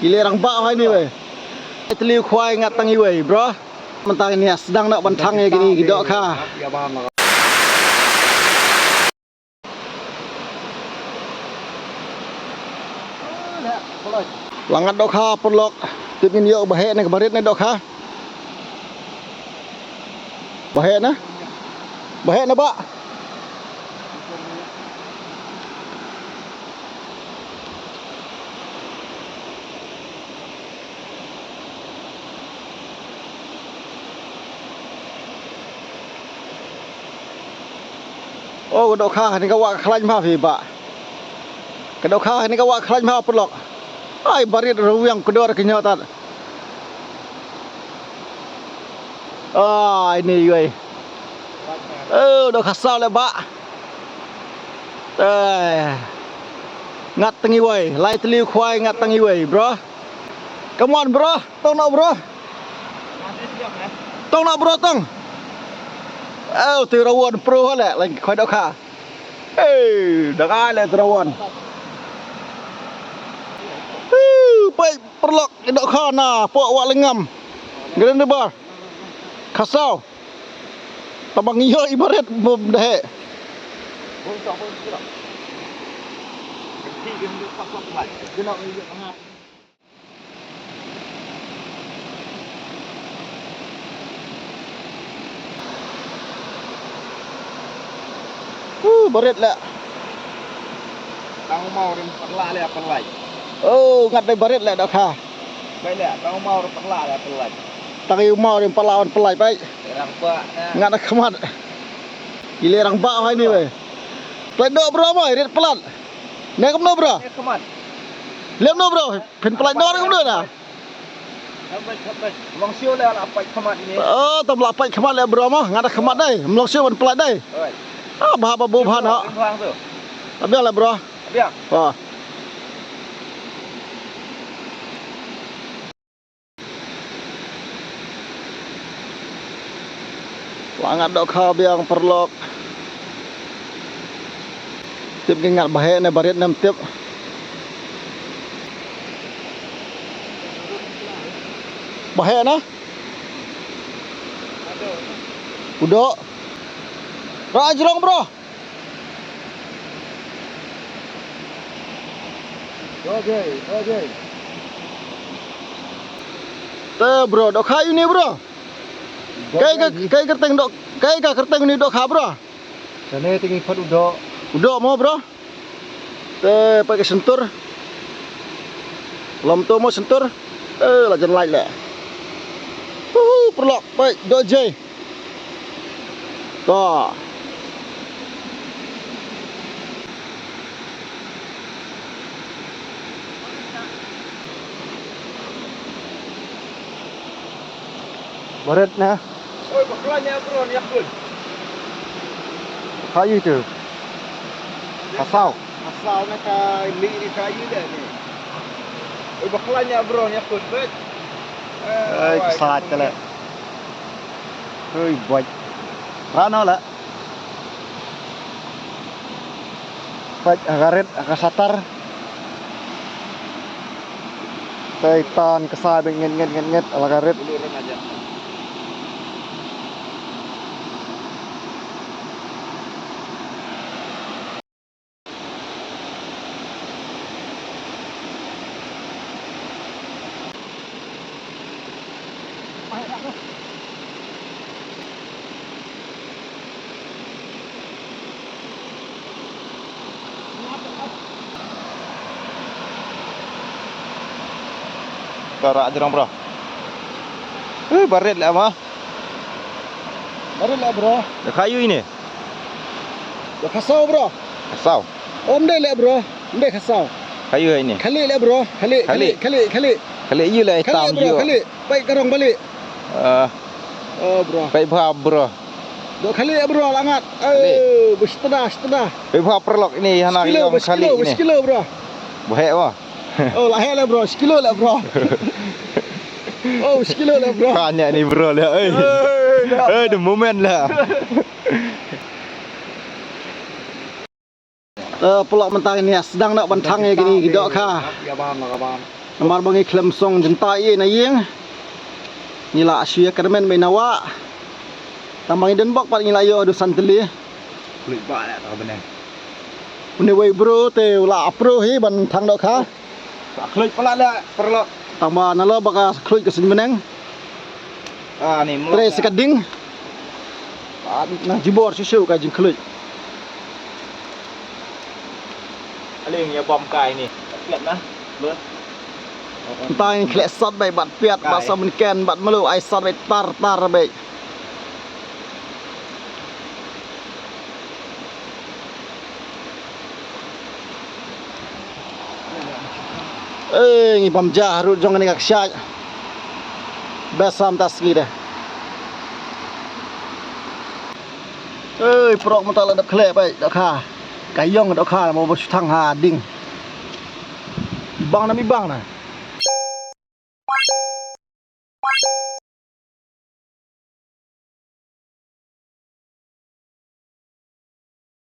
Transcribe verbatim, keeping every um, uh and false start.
Ki leh rangbah ha ine wei. Tliw khwai ngat tang iwei, bro. Mynta ngin ïa sdang noh ban thang ïa kine ki dohkha. La ngat dohkha paralok. Tip ngin ïoh ba heh ne ba rit ne dohkha. Ba heh na? Ba heh na, bah? Oh, ka dohkha kane ka wah khlaiñ bha phi, bah. Ka dohkha kane ka wah khlaiñ bha paralok. Ai, ba rit ruh ïa ka dor ka ñiah tat. Ai, ine iwei. Oh, dohkha saw leh, bah. Eh. Ngat tang iwei, lai tliw khwai ngat tang iwei, bro. Come on, bro. Tong noh, bro. Tong noh, bro, tong. Oh, tu rawon pro leh, lai khwai dohkha. Eh, dohkha leh tu rawon. Huh, peit paralok, dohkha na poh Wah Lyngngam. Green River. Kha saw. Tang ba ngi ïoh i ba rit bym da heh. Uh, ba rit leh. Tang u maw rim paralok leh paralok. Oh, ngat dei ba rit leh dohkha. Bai leh, tang u maw rim paralok leh paralok. Tang u maw rim paralok wan paralok bai. Rangbah na. Ngat na khmat. Ki leh rangbah ha ine wei. Paralok doh bro mo, rit palat. Ne kumno bro? Ne khmat. Lem no bro. Phin pynlait noh ne kumno na? Long siew leh la pait khmat ine. Oh, tam la pait khmat leh bro mo. Nga da khmat dei. Long siew ban pynlait dei. Oi. Ah, bha ba bu bha na. Bha tu. Abiang leh bro. Abiang. Ah. La ngat dohkha biang paralok. Tip ki ngat ba heh ne ba rit ne ym tip. Ba heh na? U doh. Ra jrong bro. Te bro, dohkha ïa une bro. Kai ka, kai ka kyrteng doh, kai ka kyrteng une dohkha bro. Kane te ngi khot u doh. U doh mo bro. Te peit ka shyntur. Lom to mo shyntur. Eh, la jan lait leh. Uhu, paralok, peit, doh jai. To. Ba rit na. Oi, bakla nya bro, nya kun. Kha ïa tu. Kha saw. Kha saw na ka li ni kha ïa le ni. Oi, bakla nya bro, nya kun bet. Oi, kha saw te le. Oi, boy. Rano la. Peit ha ka rit, ha ka satar. Tei tan ka sa beit nget nget nget nget ha la ka rit. Ka rah jrong bro. Eh, ba rit leh ma. Ba rit leh bro. Dohkha ïa ine. Dohkha saw bro. Saw. Ym dei leh bro. Ym dei kha saw. Kha ïa ine. Khlieh leh bro. Khlieh, khlieh, khlieh, khlieh. Khlieh ïa leh tam bro, khlieh. Peit ka rong ba lieh. Ah. Oh, bro. Peit bha, bro. Doh khlieh, bro, la ngat. Khlieh. Eh, bus tada, tada. Peit bha paralok ine, hana ki ong khlieh ine. Bus kilo, bro. Ba heh, bro. Oh, la heh leh, bro. Bus kilo leh, bro. Oh, bus kilo leh, bro. Ka nya ni, bro, leh. Eh. Eh, the moment leh. Eh, paralok mynta ngin ïa sdang noh ban thang ïa kine ki dohkha. Ïa bam, ïa bam. Namar ba ngi khlem song jynta ïa na ïing. Ngi la shu ïa kyrmen beit na wah. Tang ba ngi don bok pat ngi la ïoh haduh san tylli. Khluit ba la ta bneng. Une wei bro te u la apro hi ban thang dohkha. Khluit pala la paralok. Tang ba nalor ba ka khluit ka suiñ bneng. Ah, ni mlong. Trei sa ka ding. Ah, na jubor shuh shuh ka jingkhluit. Aling ïa bom kai ni. Klet na. Bro. Tang klet sat bai bat piat ba sa men ken bat melu ai sat bai tar tar bai. Eh, ngi bam ja harud jong kane ka kshaid. Besam ta sngi de. Eh, prok mata la dap khleh bai dohkha. Ka ïong dohkha mo ba shu thang ha ding. Bang na mi bang na.